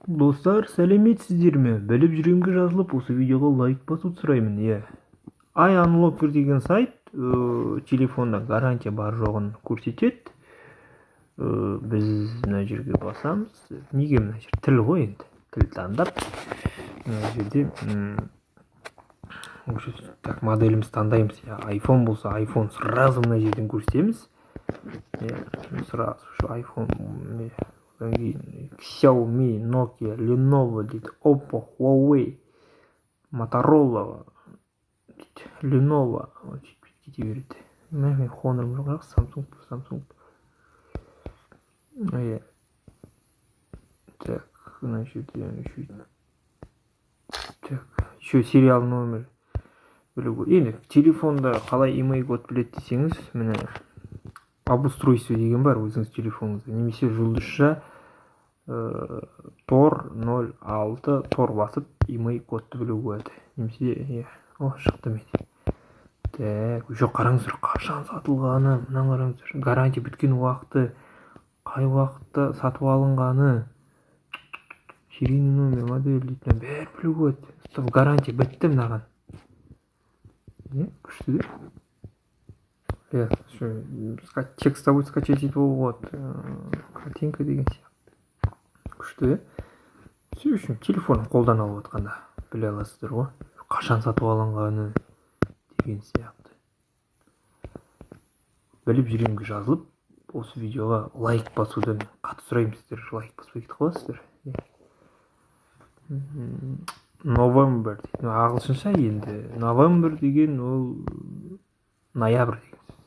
Достар, сәлеметсіздер ме? Біліп жүремге жазылып, осы видеоға лайк басуды сұраймын, иә. iUnlocker деген сайт телефонда гарантия бар жоғын көрсетеді. Біз мына жерге басамыз. Неге мына жер? Тіл ғой енді. Тіл таңдап. Мына жерде так, моделімізді таңдаймыз. Иә, iPhone болса, iPhone сразу мына жерден көрсетеміз. Иә, сразу iPhone. Одан кейін Xiaomi, Nokia, Lenovo дейді, Oppo, Huawei, Motorola дейді, Lenovo, сөйтіп кете береді. Мә, мен Honor жоқ, Samsung, Samsung. Иә. Так, мына жерде так, еще сериал номер білу. Енді телефонда қалай IMEI код біледі десеңіз, міне, «Об устройстве» деген бар өзіңіз телефоныңызда, немесе жұлдызша тор 06 тор басып, IMEI кодты білуге болады. Немесе, иә, о, шықты менде. Так, еще қараңыздар, қашан сатылғаны, мынаны қараңыздар, гарантия біткен уақыты, қай уақытта сатып алынғаны, серийный номер, модель дейді, бәрін білуге болады. Стоп, гарантия бітті мынаған. Иә, күшті де. Иә, текстовой скачать етіп алуға болады, картинка деген сияқты. Күшті, иә. Все үшін телефон қолдан алып жатқанда біле аласыздар ғой, қашан сатып алынғаны деген сияқты. Біліп жүремге жазылып, осы видеоға лайк басуды мен қатты сұраймын. Сіздер лайк баспай кетіп қаласыздар. November дейді ағылшынша. Енді November деген ол ноябрь деген сөз.